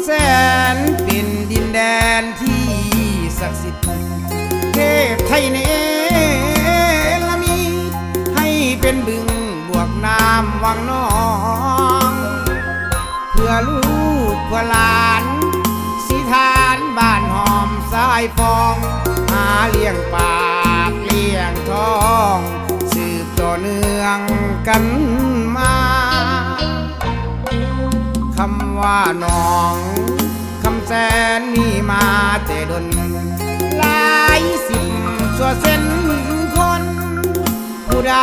ແສນເປັນດິນແດນທີ່ສັກສິດ ເທບໄທເນລະມິດ ໃຫ້ເປັນບຶງບວກນ້ຳວັງໜອງ ເພື່ອລູກເພື່ອຫຼານ ສີຖານບ້ານຫອມຊາຍຟອງ ຫາລ້ຽງປາກລ້ຽງທ້ອງ ສືບຕໍ່ເນື່ອງກັນມາ. ຄຳວ່າໜອງຄຳແສນມີມາແຕ່ດົນ ຫຼາຍສິບຊົ່ວເຊັ່ນຄົນ ຜູ້ໃດ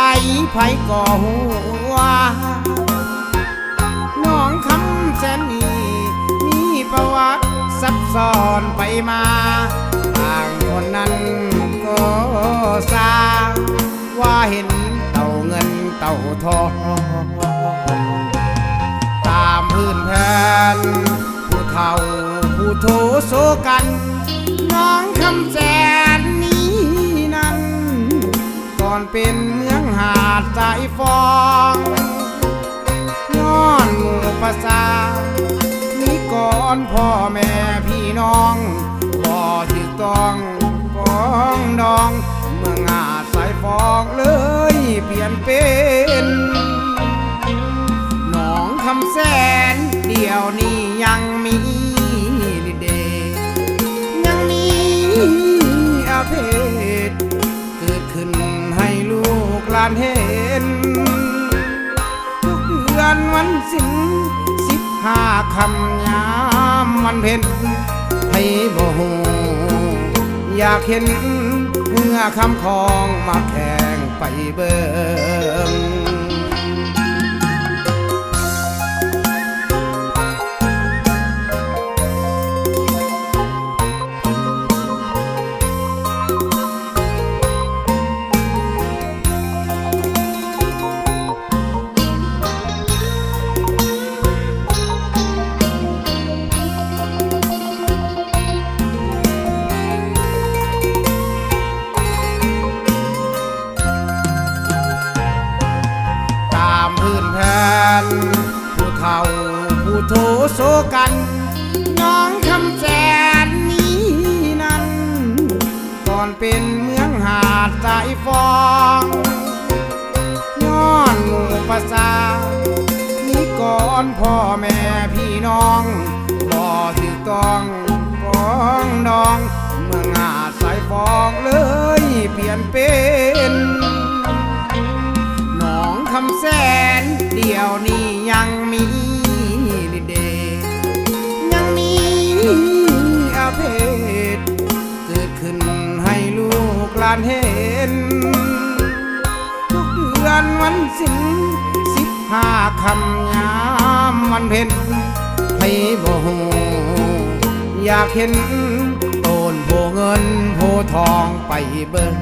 ໃຜກໍຮູ້ວ່າ ໜອງຄຳແສນນີ້ມີປະຫວັດຊັບຊ້ອນໄປມາ ບາງຄົນນັ້ນກໍຊາ ວ່າເຫັນເຕົ້າເງິນເຕົ້າທອງ ຕາມພື້ນແຜ່ນຜູ້ເຖົ້າຜູ້ໂທໂສກັນ ໜອງຄຳແສນນີ້ນັ້ນ ກ່ອນເປັນເມືອງຫາດຊາຍຟອງ ຍ້ອນໝູ່ປະຊານິກອນ ພໍ່ແມ່ພີ່ນ້ອງ ບໍ່ຖືກຕ້ອງປອງດອງ ເມືອງຫາດຊາຍຟອງເລີຍປ່ຽນເປັນ ໜອງຄຳແສນ ດຽວນີ້ຍັງມີລິດເດດ ຍັງມີອາເພດ ເກີດຂຶ້ນໃຫ້ລູກຫຼານເຫັນ ທຸກເດືອນວັນສິນສິບຫ້າຄ່ຳຍາມວັນເພັນ ໃຜບໍ່ຮູ້ຢາກເຫັນ ເຮືອຄຳຂອງມາແຂ່ງໄປເບິ່ງ. ຕາມພື້ນແຜ່ນ ຜູ້ເຖົ້າຜູ້ໂທໂສກັນ ໜອງຄຳແສນນີ້ນັ້ນ ກ່ອນເປັນເມືອງຫາດຊາຍຟອງ ຍ້ອນໝູ່ປະຊານິກອນ ພໍ່ແມ່ພີ່ນ້ອງ ບໍ່ຖືກຕ້ອງປອງດອງ ເມືອງຫາດຊາຍຟອງເລີຍປ່ຽນເປັນ ໜອງຄຳແສນ ດຽວນີ້ຍັງມີລິດເດດ ຍັງມີອາເພດ ເກີດຂຶ້ນໃຫ້ລູກຫຼານເຫັນ ທຸກເດືອນວັນສິນສິບຫ້າຄ່ຳຍາມວັນເພັນ ໃຜບໍ່ຮູ້ຢາກເຫັນ ໂຕນໂພເງິນໂພທອງໄປເບິ່ງ.